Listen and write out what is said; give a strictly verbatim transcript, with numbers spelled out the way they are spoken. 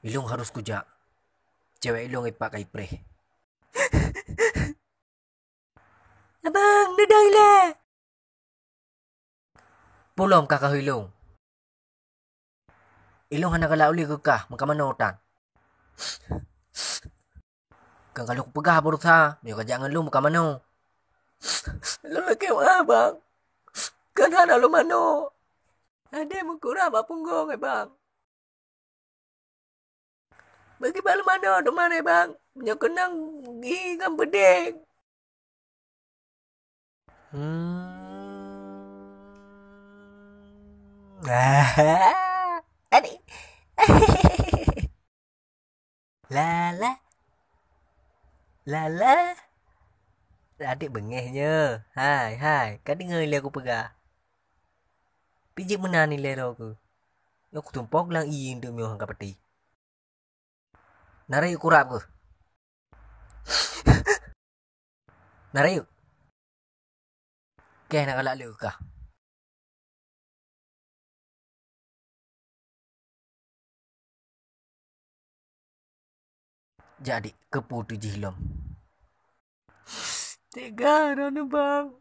Ilong harus kujak. Cewek ilong ipak ka ipreh. Abang, dadah ilée. Pulom kah keu ilong. Ilong hana galak ulée keu kah, meukamanoe tan. Kan ka lôn peugah baroesa, meunyoe kajak ngon lôn meukamanoe. Lôn lakée meu'ah, Bang. Kan hana lôn manoe. Adé meukurab bak punggong, eh, Bang. Bagi bak lôn manoe teuma, eh, Bang. Meunyoe keunong gih ngon beudeng. Hmm. Adik. Lala. Lala. Adik beungéh nyoe. Hai, hai. Ka deungoe lé kupeugah. Pih jeuet meunan ilée droe keuh. Lôn kutumpok lam ié deuh miyuh ka pati. Na rayeuk kurab keuh. Na rayeuk. Keh na galak lé kah. Jak dik, keupeue teujih lom. Tega droeneuh, Bang.